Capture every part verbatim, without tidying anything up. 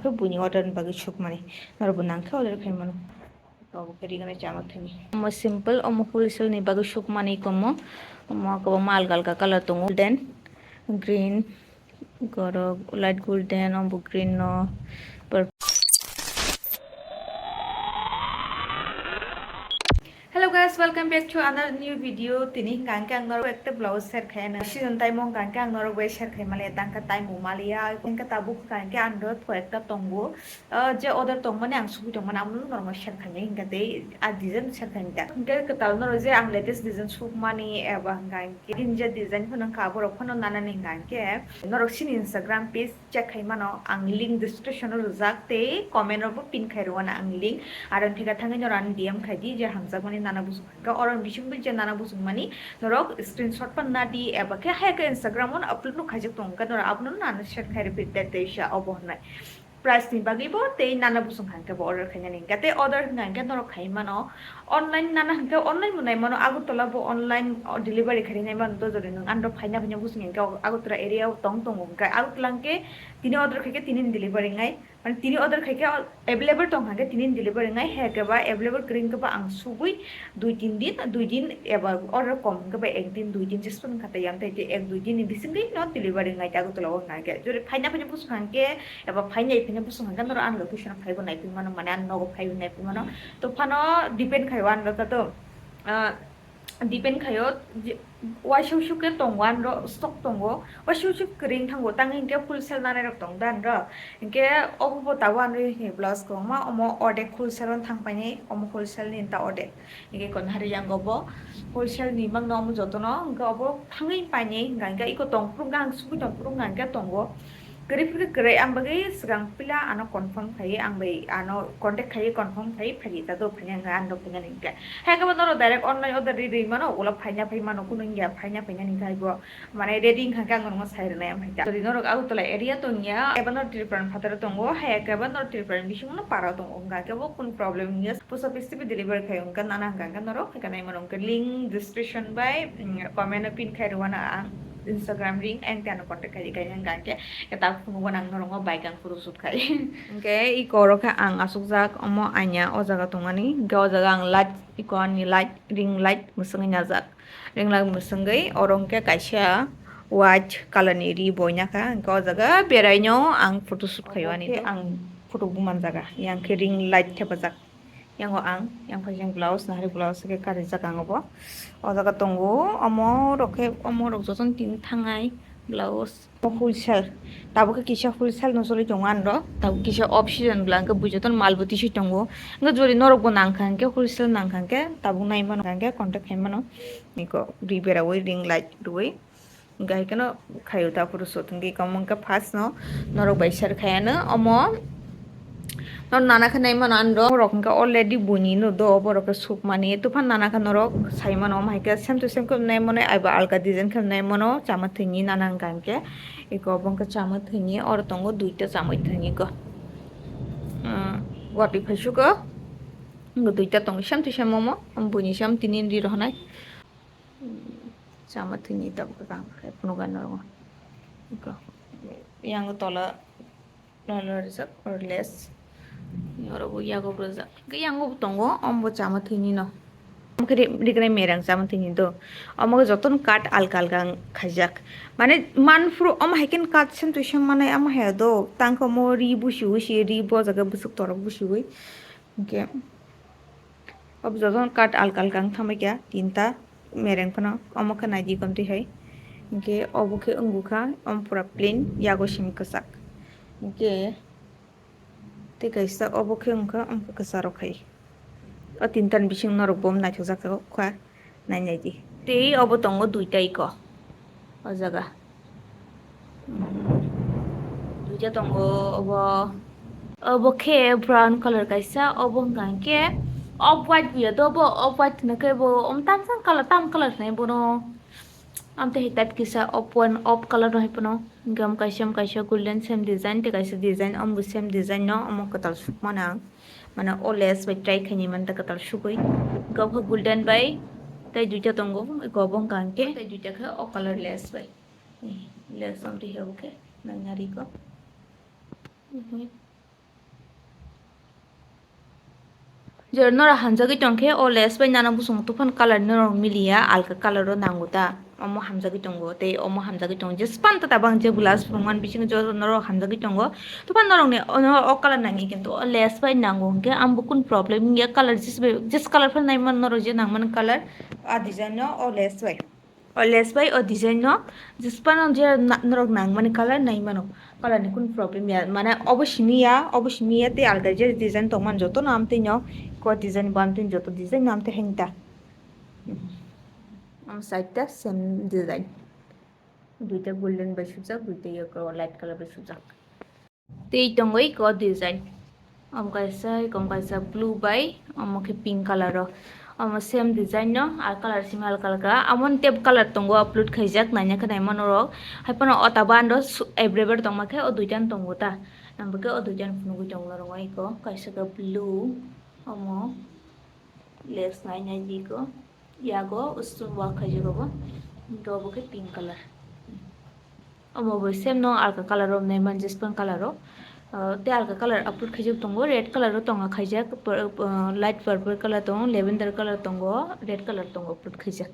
Khe buini order ni bagwi sukmani. Norokbo nangkhe order khaimano. Obo khe rigana chama thani. Omo simple, omo wholesale ni bagwi sukmani komo. Omo kwbangma alga alga color tongo. Golden, green, gorok, light golden, omo green no, purple. Hello guys, welcome back to another new video. Tini hingka hingke ang norok ekta blouse share khaina. Season time o hingka hingke ang norok bai share khai maliya, tangka time bo maliya. Hingke tabuk hingka hingke ang norok ekta tongo. Ah, je order tongmani ang sugui tongmani amo norok share khaina hingka tei a design share khaina. Hingke kwtal norok je ang latest design sukmani eba hingka hingke ginja design phano wngkha borok phano nanani hingka hingke norok sini Instagram page check khai mano, ang link description o rijak tei comment o bo pin khai rwo na ang link. Aro thika thangwi norok ani D M khai di je hamjakmani nana busung hingke oro bisingtwi je nana busung mani norok screenshot pan na di eba khe hai khe Instagram o upload no khaijak tong khe norok abono nana share khai rw phi tei tei sa obo hwnwi. Price ni bagwi bo tei nana busung hingke bo order khainani hingke tei order hwnka hingke norok khai mano. Online nana hingke online bo nai mano, Agartala bo online, o, delivery khainai mano, to jodi nwng andro phaina phaina busung hingke Agartala area o tong tongo hingke Agartala hingke tini order khaikhe tini delivery ngai, mane tini order khaikhe available tong hingke tini delivery ngai, hai khe ba available kwrwi hingke ba ang sugui dui tin din, dui din eba order kom hingke ba ek din dui din jesphang khatai yang tei ek dui din ni bisingtwi no delivery ngai Agartala o hingke jodi phaina phaina busung hingke eba phainai phaina busung hingke norok ang location o phaibo naiphai mano, mane ang nogo phaibo naiphai mano. To phano depend khaio ang rwkha to, ah, depend khaio je waisa usu khe tongo ang rw stock tongo, waisa usu kwrwi wng thango, tang hingke wholesale nanai rok tong da ang rw. Hingke obo bo tabuk ang rw blouse kwbangma omo ordek wholesale o thang painai, omo wholesale ni ta ordek. Hingke kon hari yang obo wholesale ni mangno omo jotono hingke obo thangwi painai hingka hingke iko tong phuru ang sugui tong phuru hingka hingke tongo. Kwrwi phuru kwrwi ang bagwi swkang pila ano confirm khai ang bai ano contact khai confirm khai phai ta do phai ang ano phai nani hingke. Hai khe bo norok direct online order ri ri mano ulo phaina phai mano kunu hingya phaina phai nani khai bo mane ready wngkha khe ang norokno sai rwnai amhai ta. Jodi norok Agartala area tongya eba norok Tripura ni phataro tongo hai khe ba norok Tripura ni bisingo no para tongo hingka khe bo kunu problem wngya post office tei delivery khai wngkha nana hingka khe norok hai khe nai mano hingke link description bai comment o pin khai rwna ang Instagram link ang tei ano contact khai khai hingka khe. Khe tak phunukgo nang norokno bai kang phuru sut khai. Hingke iko oro khe ang asukjak omo anya o jaga tongmani. Hingke o jaga ang light, iko ani light, ring light mwswngwi najak. Ring light mwswngwi oro hingke kaisa white color ni ri boina kha. Hingke o jaga beraino ang photo shoot khaio ani. Obo khe ang photo buman jaga. Yang khe ring light thepajak. Yango ang, yang phaising blouse, nahari blouse khe karijak ang obo. O jaga tongo, omo rok khe, omo rok jotono tin thangnai blouse. Omo wholesale, tabuk khe kisa wholesale no choli tongo ang rok. Tabuk kisa off season bwla hwnkhe bui jotono mal bo tisui tongo. Hwnkhe jodi norok bo nang kha hwnkhe wholesale nang kha hwnkhe tabuk nai mano hwnkhe contact khai mano. Niko ri beraui ring light rwui. Hingke hai kheno khaio ta phuru sot hingke iko wngkha first no norok bai share khaiya no omo norok nana khe nai mano ang rok hingke already buini no do borok khe suk mani tophan nana khe norok sai mano omo hai khe same to same khe nai mano aibo alga design khe nai mano chama thwini nana hingka hingke iko obo wngkha chama thwini oro tongo duita chama thwini ko watwi phai suko duita tongo same to same omo buini same tini ri rohonai. Chama thwini tabuk rang khe phunukgwi norokno. Iko yang tola nono rijak or less. Oro bo yago bo rijak. Hwnkhe yango bo tongo, omo bo chama thwini no. Omo khe ri-, rignai merang chama thwini do. Omo khe jotono kat alga alga ang khaijak. Mane manphuru omo hai khe kat sem twi sem manai omo hai do. Tangkhe omo ri busiwi si ri bo jaga bwswk torok busiwi. Hwnkhe. Obo jotono kat alka alka wng thangbai kha tinta mereng phano omo khe naidi komtwi hai hwnkhe obo khe wngkha omo pura plain yago simi kwchak hwnkhe tei kaisa obo khe wngkha omo khe kwcharo khai o tinta ni bisingo norok bo naithokjak kha nai naidi tei obo tongo duita iko o jaga. Duita tongo obo. Obo khe brown colour kaisa, obo hwnka hwnkhe off white buya do, obo off white hwnka khe bo, um, tamo colour, tamo colour hwnwi bono. Amtwi hai type kisa off one, off colour no hai phano. Hwnkhe omo kaisa, omo kaisa golden same design, tei kaisa design, omo bo same design no, omo kwtal sukmano ang. Mane o lace bai try khaini manta kwtal sugui. Hwnkhe obo khe golden bai tei duita tongo, obo hwnka hwnkhe tei duita khe o colour lace bai. Lace amtwi hai obo khe nang nari ko. Jora norok hamjagwi tongkhe, o lace bai nana bosong tufan colour norok miliya, alka colour o nango ta. Omo hamjagwi tongo, tei omo hamjagwi tongo. Jespan ta tabang je glass phunukmani bisingo jo norok hamjagwi tongo. Tufan norokni ono o colour nangya, kintu o lace bai nango hwnkhe, ambo kunu problem wngya. Colour jis bai, jis colour phano naiman norok je nangmani colour, a design no o lace bai. O lace bai o design no, jispan no je na-, norok nangmani colour naimano. Colour ni kunu problem ya, mane obo simi ya, obo simi ya, tei alga je design tongmani jotono amtwi no, ko design bo amtwi joto design no amtwi hengta. Am side ta same design. Duita golden bai sujak, duita yoko light colour bai sujak. Tei tongo iko design. Omo kaisa, iko omo kaisa blue bai, omo khe pink colour o. Omo same design no, ah, colour simi alka alka. Amo ni tep colour tongo, upload khaijak, naina khe naima norok. Hai phano o taba ando su-, available tongma khe o duita no tongo ta. Ang bo khe o duita no phunugwi tongo norok, iko kaisa khe blue, omo lace nai nai di iko. Yago stone work khaijak obo. Hwnkhe obo khe pink colour. Omo bo same no alka colour o nai man jespang colour o. Ah, tei alka colour upload khaijak tongo, red colour o tongo khaijak, pur-, ah, light purple colour tongo, lavender colour tongo, red colour tongo upload khaijak.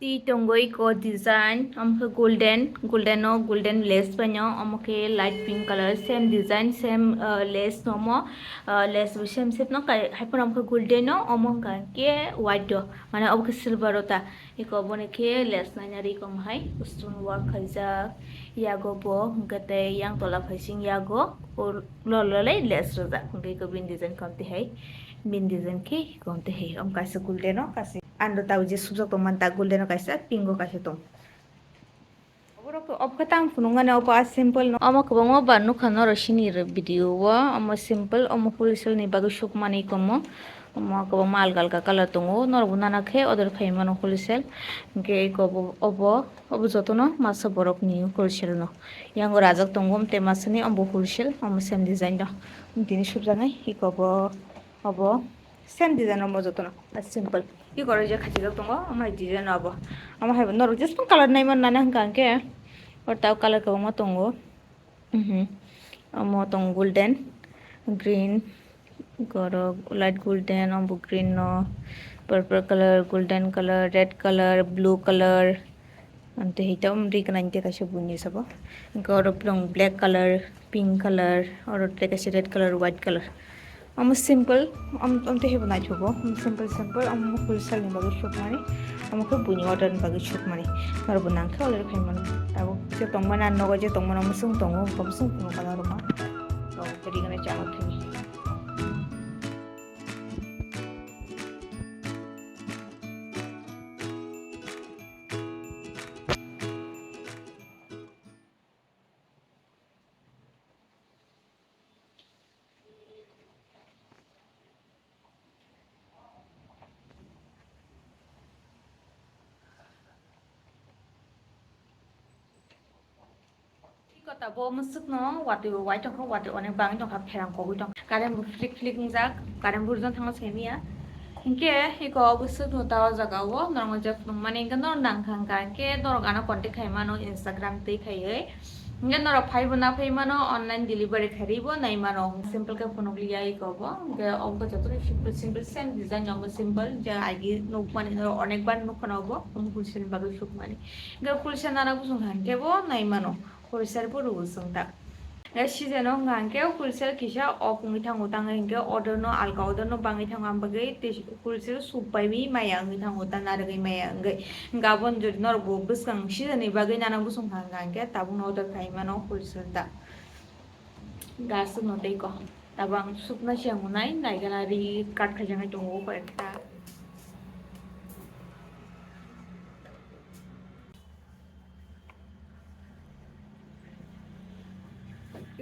Tei tongo iko design, omo khe golden, golden o golden lace bai no, omo khe light pink colour, same design, same, ah, lace no omo, ah, lace bo same shape no kai, hai phano omo khe golden o, omo hwnka khe white o, mane obo khe silver o ta. Iko boni khe lace nainari kom hai stone work khaijak, yago bo hwnkhe tei yang tola phaising yago lololei lace rwjak, hwnkhe iko bini design kom tihai, bini design khe kom tihai, om kaisa golden o kaisa ando tauji subjak tongmani ta golden o kaisa pink o kaisa tong. Oborok to obo khe tang phunukmani obo a simple no. Omo kwbangma bar nukha norok sini rw video o. Omo simple, omo wholesale ni bagwi sukmani komo. Omo kwbangma alga alga colour tongo. Norok bo nana khe order khai mano wholesale. Hwnkhe eko bo, obo, obo jotono masa borok ni wholesale no. Yang rajak tongo, tei masani omo wholesale, omo same design no. Tini subjaknai eko bo, obo. Same design omo jotono, simple. Iko oro je khachijak tongo, omo hai design obo. Omo hai bo norok jeswk colour naima nana hwnkha hwnkhe, oro tabuk colour kwbangma tongo. Mhm. Omo tongo golden, green, iko oro light golden, omo green no, purple colour, golden colour, red colour, blue colour. Ang tei hita om ri kana inte kaisa buini sabo. Hwnkhe oro blong black colour, pink colour, oro tei kaisa red colour, white colour. Omo simple, om, om tei hebo naithogo. Omo simple, simple, omo wholesale ni bagwi sukmani. Omo khe buini order ni bagwi sukmani. Norokbo nangkhe order khai mano. Tabuk je tongmani, ang nogo je tongmani, omo swng tongo, omo swng tongo kana rwma. Omo khe ri kana chama thani. Kota bo mwswkno watwi bo wai tongkha, watwi onek bangwi tongkha, pherang kogwi tongkha. Current bo phlik phlik wngjak, current bo rwjak thangma simi ya. Hinkhe iko obo swkno ta o jaga o norokno je phunukmani hinkhe norok nangkha hinkhe norok ano contact khai mano Instagram twi khaiwi. Hinkhe norok phaibo na phai mano, online delivery khairwi bo nai mano. Simple khe phunukliya iko bo. Hinkhe obo jotono simple, simple same design obo simple je agi nukmani norok onek bar nukha obo, omo wholesale ni bagwi sukmani. Hinkhe wholesale nana bwswng kha hinkhe bo nai mano. Wholesale bo rwo chwng ta. Hinkhe season o wngkha hinkhe wholesale kisa off wngwi thango, tangwi hinkhe order no alka order no bangwi thango, ang bagwi tei wholesale suk bai mi maya wngwi thango, ta narwgwi maya wngwi. Hinkhe aboni jodi norok bo bwskang season ni bagwi nana bwswng kha hinkhe tabukno order khai mano wholesale ta. Gas no tei ko. Tabang sukna se ang nai, nai gana ri cut khai jangai tongo ko ekta.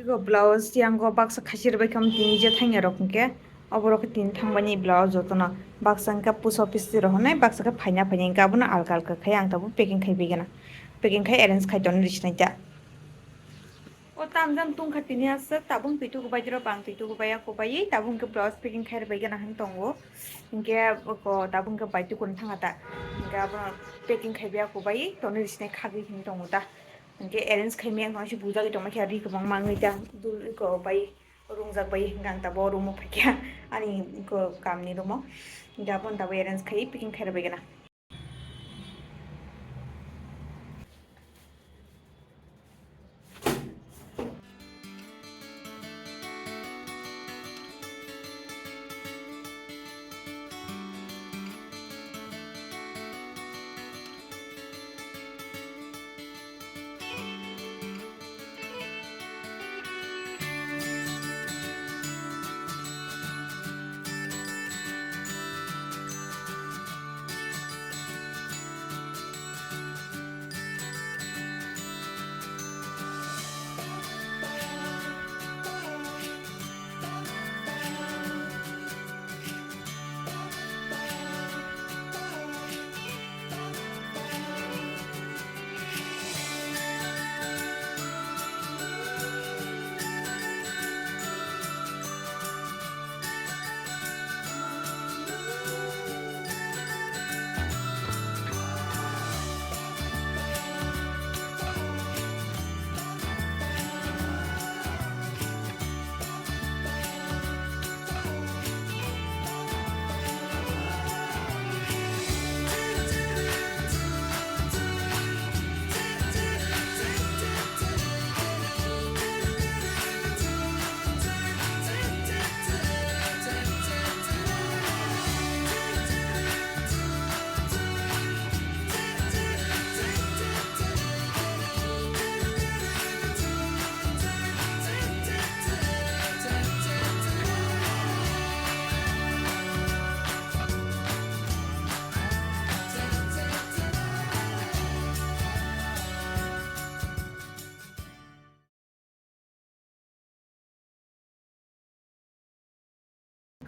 Ego blouse yang go baksa khasi rwbai khe omo tini je thangya rok hinkhe oborok khe tini thangbani blouse jotono baksa hinkhe post office rok hinwi baksa khe phaina phaina hinkhe abono alka alka khai ang tabuk packing khai bai gana packing khai arrange khai tonwi rwsinai ta. O tamjani tungkha tini aswk tabuk twi tuku bai rok bang twi tuku bai ya kubaiwi tabuk hinkhe blouse packing khai rwbai gana hinwi tongo. Hinkhe oko tabuk hinkhe bai tukun thangkha ta. Hinkhe abono packing khai bai ya kubaiwi tonwi rwsinai khagwi hinwi tongo ta. Hinkhe arrange khai maya wngtong se bujagwi tongma khe ri kwbangma wngwi ta dul iko bai Rungjak bai hingkha ang tabuk o room o phaikha ani ko kamni room o. Hingkhe aboni tabuk arrange khai packing khai rwbaigana.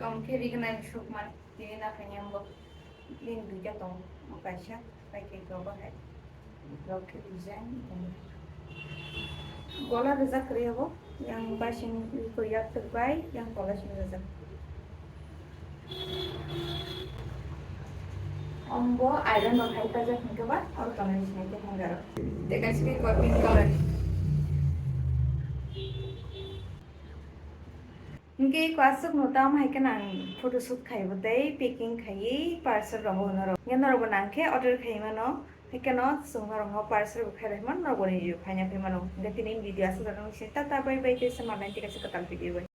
Kaum khe rignai sukma tini naphai ni ambo bini duita tongo, kaisa pai khe tongo hai. Rok khe design tongo. Gola rijak kwrwi abo, yang basing iko yak twk bai, yang kola simi rijak. Ombo iron rok hai pajak hingke ba, oro tongnai sinai khe hanger o. Tei kaisa khe pink color. Hingke iko aswk no tam hai khe nang photoshoot khaibo tei packing khaiwi parcel rogo norok. Hingke norok bo nang khe order khai mano. Hai khe no chwng norok no parcel bo khai rw mano, norok bo ni review khaina phai mano. Hingke tini video aswk dano, tata bye bye, tei se manai tei kaisa kwtal video bai.